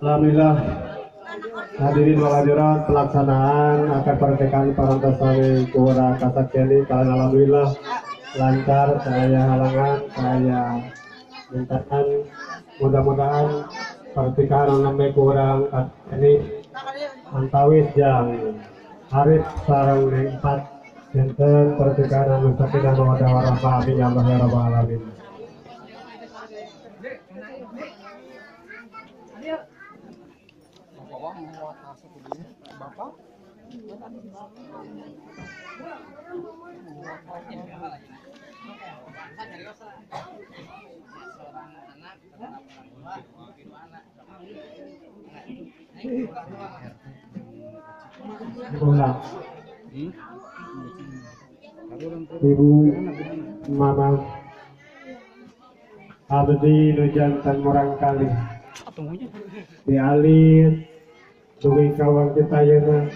Alhamdulillah hadirin wal hadirat, pelaksanaan akad pernikahan parantos kurang kasaksian kalian alhamdulillah lancar, saya halangan, saya mintakan mudah-mudahan pernikahan namanya kurang ini antawis yang Arif sareng empat janten pernikahan anu sakinah mawaddah warahmah, amin ya Allah ya rabbal alamin. Ibu Mama abdi nu jantan murangkali dialit dugi kawang kita ayeuna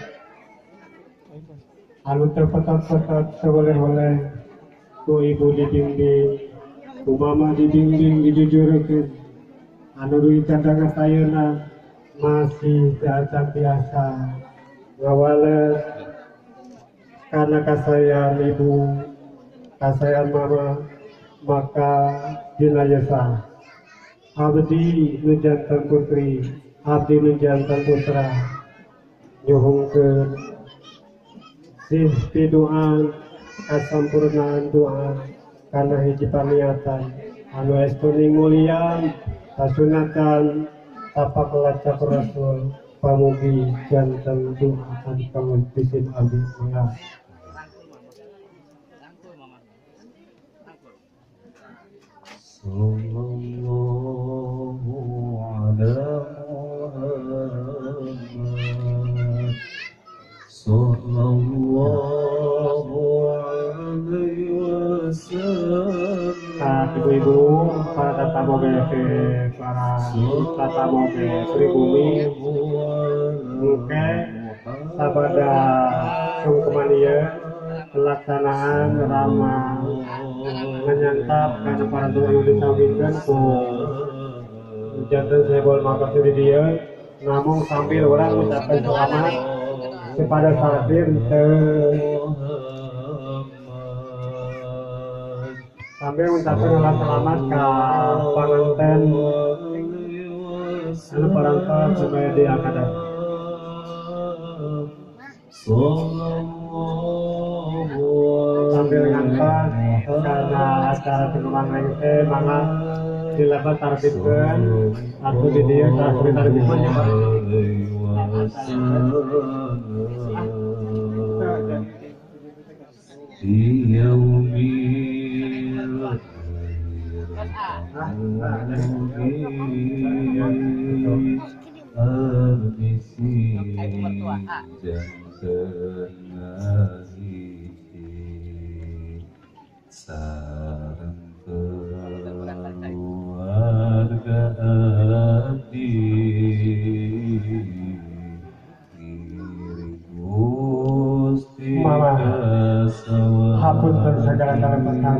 anu terpetot-petot seboleh-boleh ku ibu dibimbing, ku mama dibimbing dijujurkeun, anu dugi kadangan ayeuna masih acan biasa ngawales karena kasayan ibu, kasayan mama, maka dina yesa abdi nu jantan putri, abdi nu jantan putra nyuhungkeun sih piduan kasampurnaan doa karena hiji paniatan anu estu mulia kasunatan tapak lacak rasul pamugi jantan doa anu kamu pisin abdi mangga. Sallallahu ala Muhammad, sallallahu alaihi wasallam. Ibu-ibu, para tetamu BP, para tetamu BP pribumi, mungkin sabada sungkeman ieu pelaksanaan ramah menyantap karena para tua anu disawikeun ku janten sebol makasih di dieu, namun sambil orang ucapkan selamat kepada sadir sambil mengucapkan selamat ke panganten anu parantos supaya diangkat. Sambil ngantos karena acara tengah lengse mangga dilakukan tarbitkeun atau di dieu tarbitkeun ya Pak. Sareng keluarga abdi Gusti Mama hapunten segala kalepatan,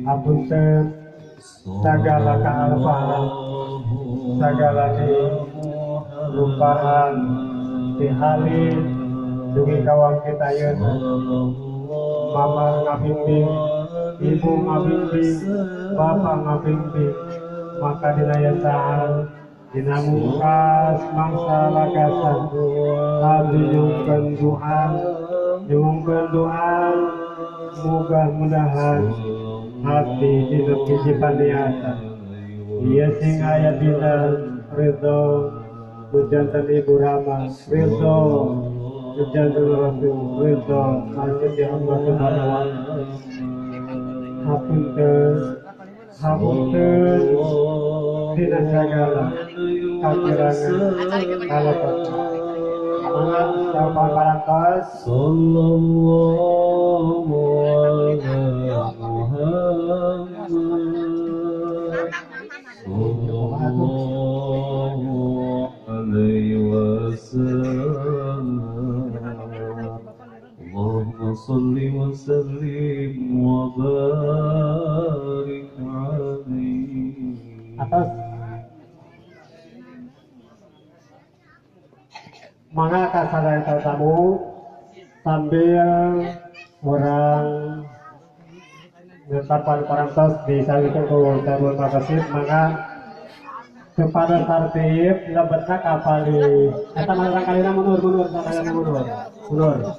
hapunten segala kealfaan, segala dilupaan, dihalin dugi kawang kita ayeuna. Mama ngabimbing, ibu ngabimbing, bapak ngabimbing, maka dina yasaan dina mungkas mangsa lagasan abdi nyungkeun doa, nyungkeun doa mudah-mudahan abdi dina hiji paniatan ieu sing aya dina ridho jantan ibu Rama, ridho jantan Rasul, ridho masjid ya Allah subhanahu wa ta'ala. Hapunten, hapunten dina sagala kakirangan kalepatan. Mangga sampun parantos. Sallallahu ala Muhammad, sallallahu alaihi wasallam. Allahumma salli wa sallim wa barik alaihi. Atas. Mangga kasadaya tamu sambil orang ngetapan parantos disalurkan ke tabur makasih mangga kepada tertib lebetna kapali eta marang kalina mundur mundur mundur mundur.